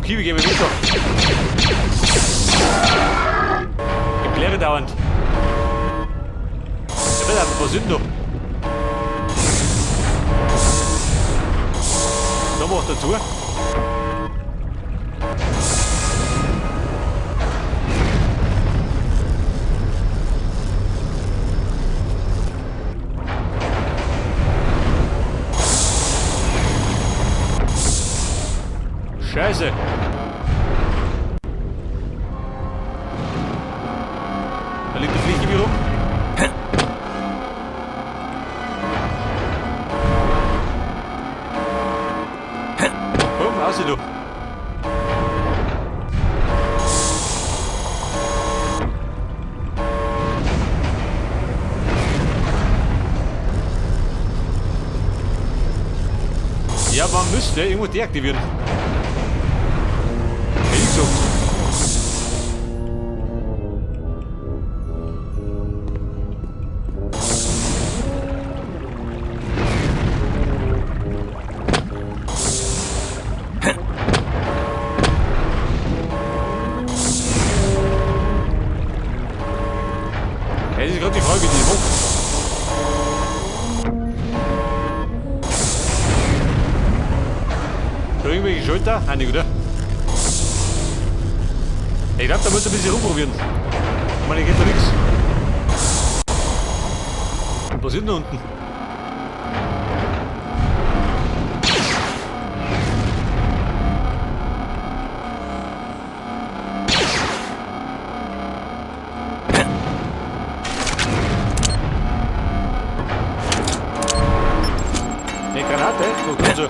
Kiwi, geh mir weg da. Ich kläre dauernd. Ja, will einfach, was sind da? Da macht er zu. Scheiße. Da liegt der Fliege wie rum. Komm, raus du. Ja, man müsste irgendwo deaktivieren. Hätte ich gesagt. Ja, das ist gerade die Frage, wie die macht. Da irgendwelche Schalter? Einig, oder? Ich glaube, da muss ich ein bisschen rumprobieren. Ich meine, geht da nichts. Was ist denn da unten? Eine Granate? So, komm so.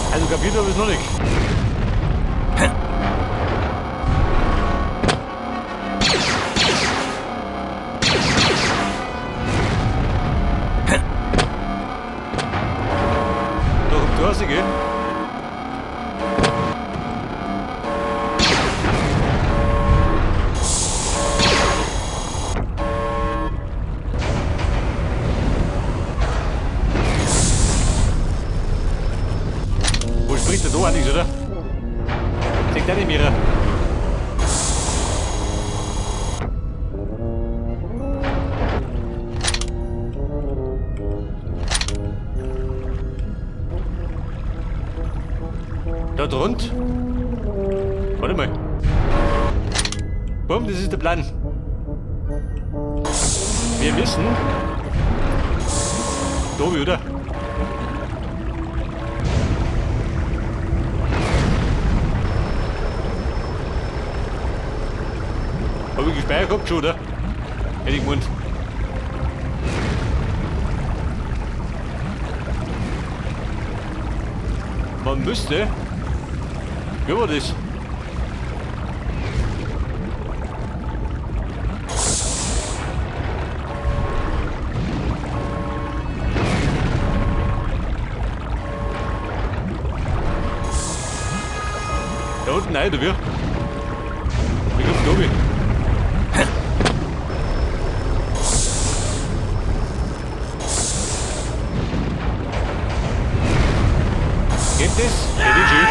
Also kapiert habe ich es noch nicht. Da kommt raus, gell? Wo spricht der da auch nichts, oder? Zeigt auch nicht mehr. Da drunter. Warte mal. Bumm, das ist der Plan. Wir müssen. Da oder? Hab ich gespeichert gehabt schon, oder? Hätte ich gemeint. Man müsste. Wie war das? Da unten rein, oder wie? Wie kommt da oben? Geht das? Geht das schön?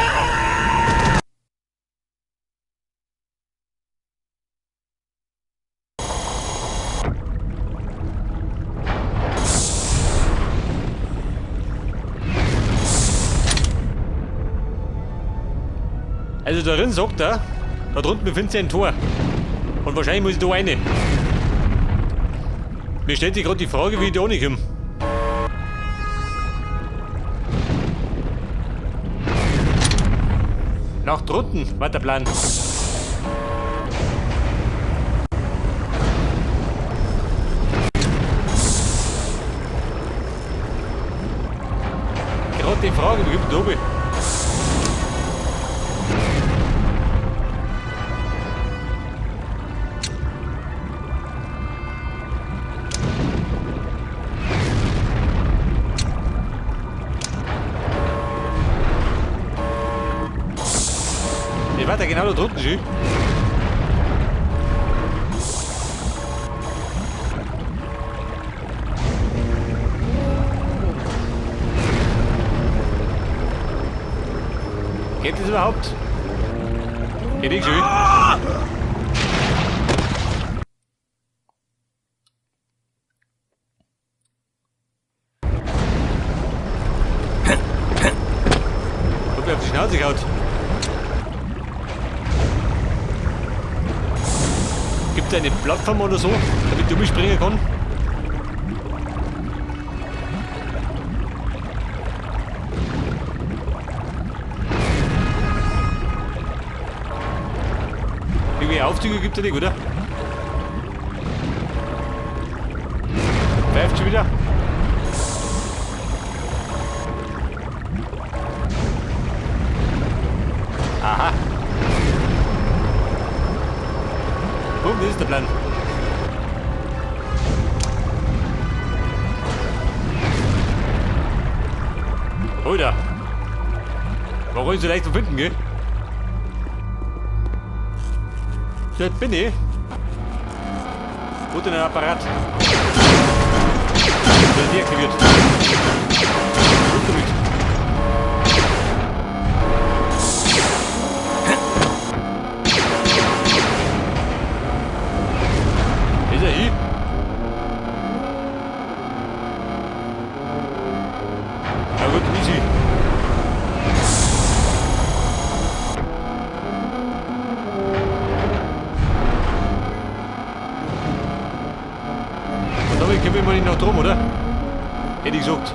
Also darin sagt er, da drunten befindet sich ein Tor. Und wahrscheinlich muss ich da rein. Mir stellt sich gerade die Frage, wie ich da reinkomme. Nach drunten war der Plan. Gerade die Frage, wie kommt da oben? er genau da drunten schon? Geht das überhaupt? Geht nicht schön. Hab mir auf die Schnauze gehauen. Gibt es eine Plattform oder so, damit ich umspringen kann? Irgendwie Aufzüge gibt es ja nicht, oder? Pfeift schon wieder. Aha. Bumm, das ist der Plan. Oder? Warum ist so leicht zu finden, gell? So, jetzt bin ich. Wo denn ein Apparat? Wird deaktiviert. Gut damit. Ist er hier? Na gut, easy. Und damit kommen wir nicht noch drum, oder? Hätte ich gesagt.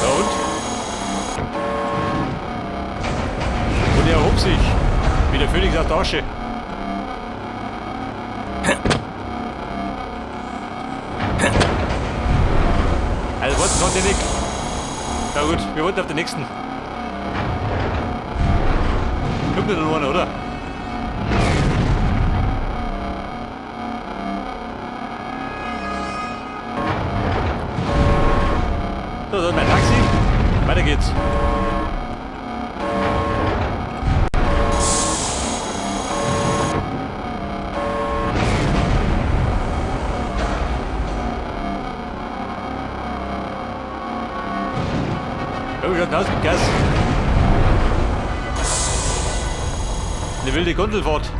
Ja und? Und er erhob sich, wie der Phönix aus der Asche. Also warten konnte ich nicht. Na gut, wir warten auf den nächsten. Kommt denn noch einer, oder? So, das ist mein Taxi. Weiter geht's. Ja, wie schaut aus? Gibt Gas. Eine wilde Gondelfahrt.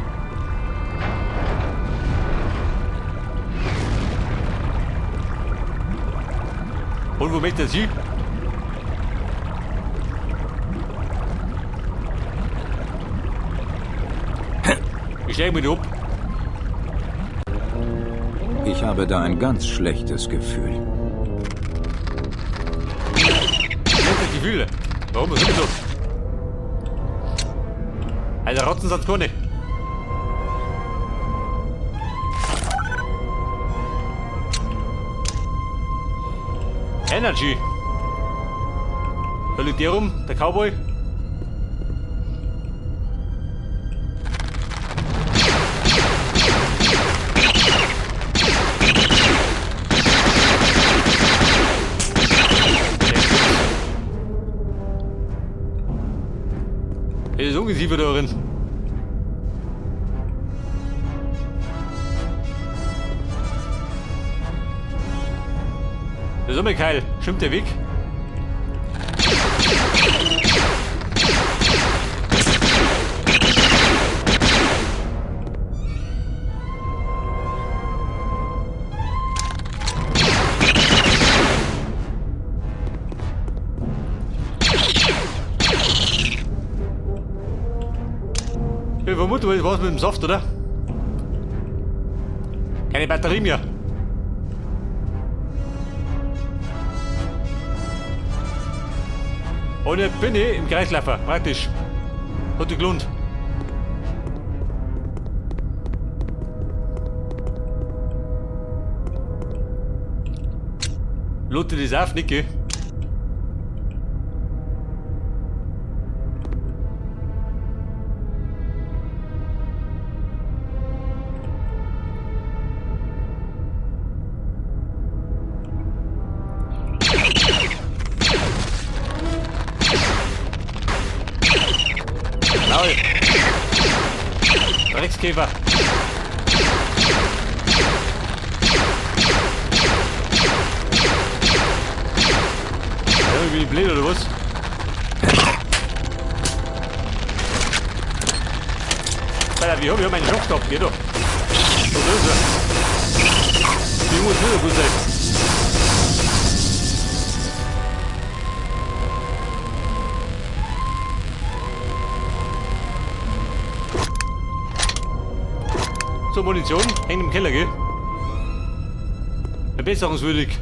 Und wo möchte sie? Ich steige mit ab. Ich habe da ein ganz schlechtes Gefühl. Schlechtes Gefühl. Warum? Was ist denn so? Also Rotzen sind keine. Energy. Da liegt der rum, der Cowboy. Der ist Ungeziefer da drin. Das ist auch mal geil. Schwimmt der weg? Ich vermute, das war's mit dem Saft, oder? Keine Batterie mehr. Und jetzt bin ich im Kreislaufer, praktisch. Hat sich gelohnt. Lohnt sich das auf, nicht, gell? Maul. Dreckskäfer. Ja, bin ich blöd oder was? Alter, wie hab ich meinen Schockstab? Geh doch. Was ist er? Die muss nicht so gut sein. So, Munition hängt im Keller, gell? Verbesserungswürdig.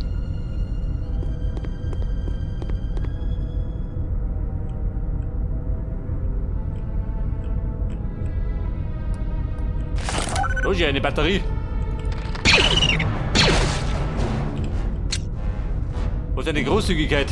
Da ist ja eine Batterie. Was eine Großzügigkeit.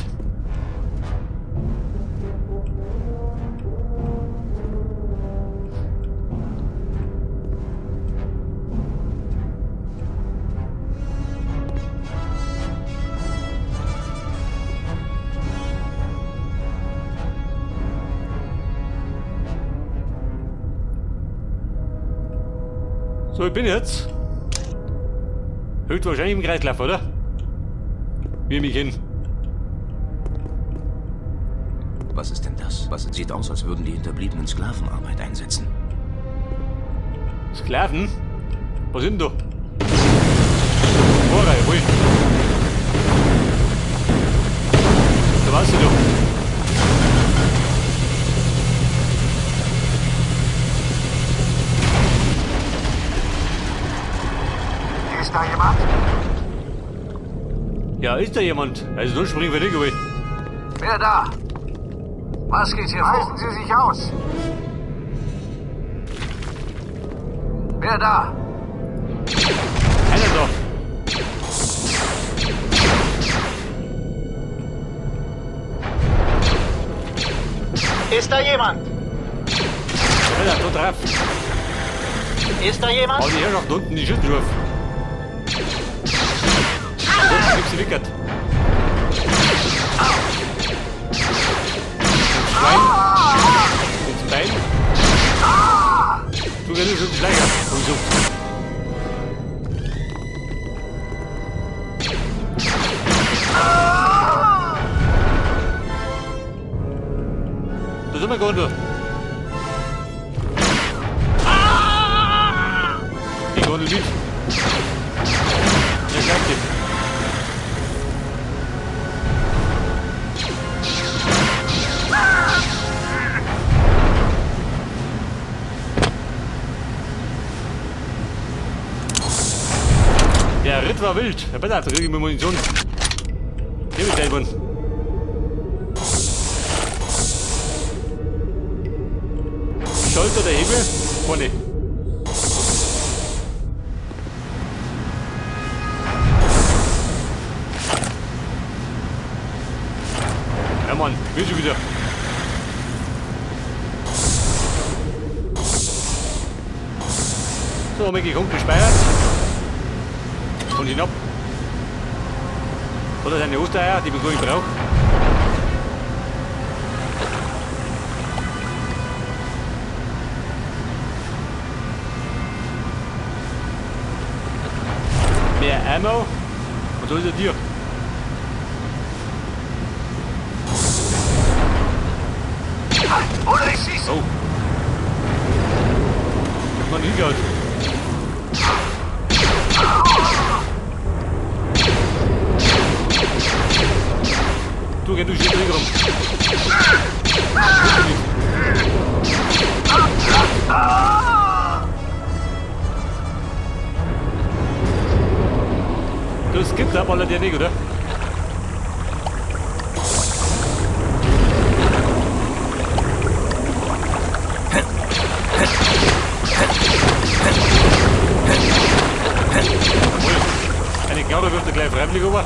So, ich bin jetzt höchstwahrscheinlich im Kreislauf, oder? Wie ich mich kenn. Was ist denn das? Was sieht aus, als würden die Hinterbliebenen Sklavenarbeit einsetzen. Sklaven? Was sind da? Vorreihe, wohl. Da warst du doch. Ist da jemand? Ja, ist da jemand? Also, sonst springen wir nicht über. Wer da? Was geht hier vor? Weisen Sie sich aus. Wer da? Einer da. Ist da jemand? Alter, da drauf. Ist da jemand? Hau die Herrschaft unten die Schütten drauf. Sonst gibt's die Wickert. Schwein. Ins Bein. Du gehst schon Schläger. Und so. Da sind wir Gondel. Die Gondel mit. Ja, schleicht die. Der Ritt war wild. Ja, besser, da krieg ich mir Munition. Hier mit selber. Schalter der Hebel vorne. Ja Mann, wir schon wieder. So, haben wir gekommen, gespeichert. Und hinab. Oder seine Ostereier, die man gar nicht braucht. Mehr Ammo. Und so ist er dir. Oder ich schieße! Oh. Ich hab noch nie gehört. Du, geh du schön drin rum. Das gibt aber ja nicht, oder? Jawohl. Eine Knarre wirft er gleich freiwillig rüber.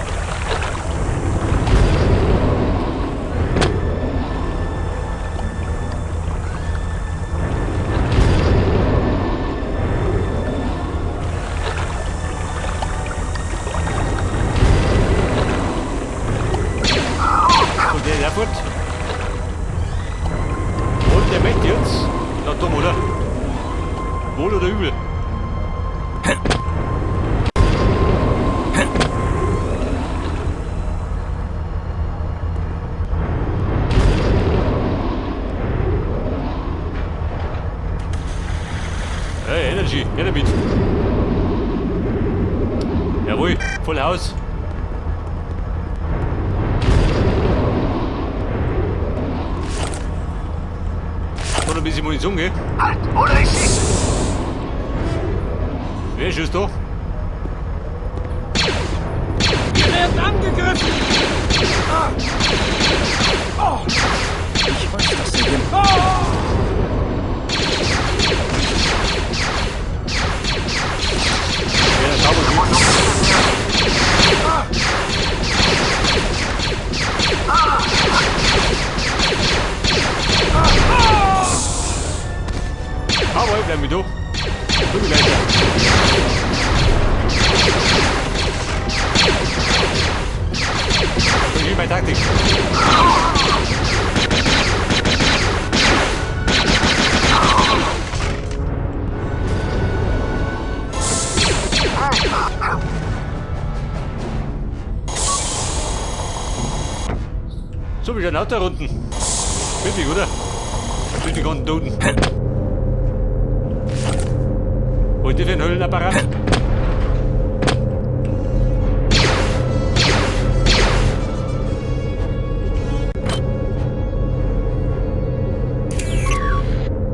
Und der ist auch fort. Und der möchte jetzt. Na dumm, oder? Wohl oder übel? Hey, Energy, her damit. Jawohl, voll Haus. Noch ein bisschen Munition, gell? Halt, oder ich schieße! Wer schießt da? Wir werden angegriffen! Ah. Oh. Ich weiß, dass der jemand... Oh. Ja, sauber. Aber bleib mit da. Du bist weiter. Das ist meine Taktik. So, wie schaut da unten? Pfiffig, oder? Durch die ganzen Toten. Was ist das für ein Höllenapparat?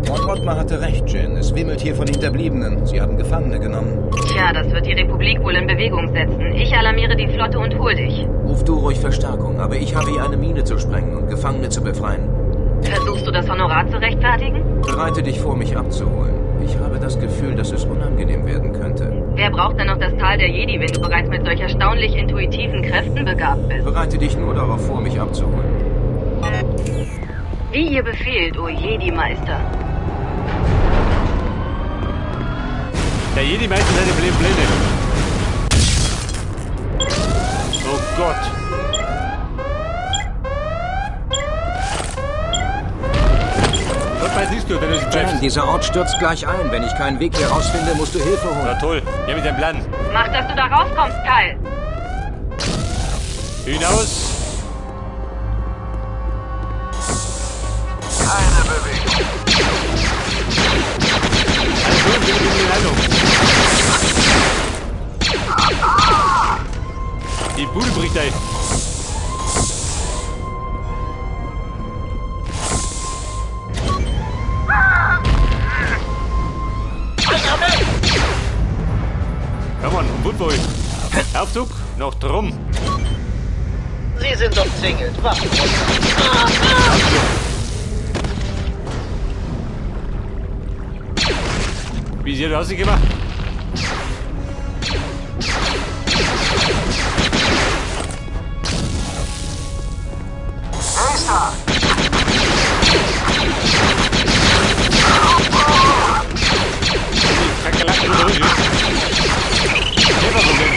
Mon Mothma hatte recht, Jin. Es wimmelt hier von Hinterbliebenen. Sie haben Gefangene genommen. Tja, das wird die Republik wohl in Bewegung setzen. Ich alarmiere die Flotte und hol dich. Ruf du ruhig Verstärkung, aber ich habe hier eine Mine zu sprengen und Gefangene zu befreien. Versuchst du das Honorar zu rechtfertigen? Bereite dich vor, mich abzuholen. Ich habe das Gefühl, dass es unangenehm werden könnte. Wer braucht denn noch das Tal der Jedi, wenn du bereits mit solch erstaunlich intuitiven Kräften begabt bist? Bereite dich nur darauf vor, mich abzuholen. Wie ihr befehlt, o Jedi-Meister. Der Jedi-Meister seine Pläne. Oh Gott. Gott weiß nichts gut, wenn du sie Jan, dieser Ort stürzt gleich ein. Wenn ich keinen Weg hier rausfinde, musst du Hilfe holen. Na toll. Ja, mit deinem Plan. Mach, dass du da rauskommst, Kyle. Hinaus. Keine Bewegung. Die Bude bricht ein. Komm on, Football. Aufzug, noch drum. Sie sind umzingelt. Waffen runter. Wie ist hier rausgekommen? Wer ist da? Die Kakerlaken oder was? Käferproblem.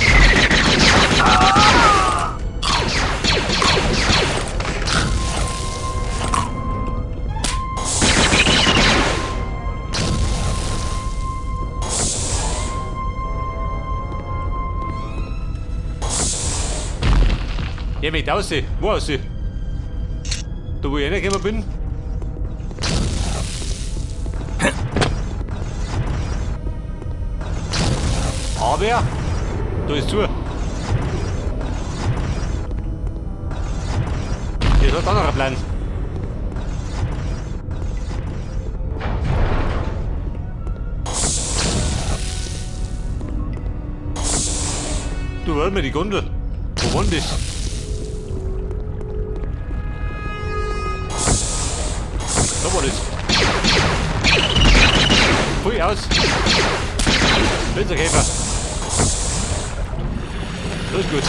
Ja, mit aussehen. Wo aussehen? Da wo ich reingekommen bin? Aber da ist zu. Das hat auch noch einen Plan. Du, hör mir die Gondel. Wo war denn das? Da war das. Pfui, aus. Blitzerkäfer. Das ist gut.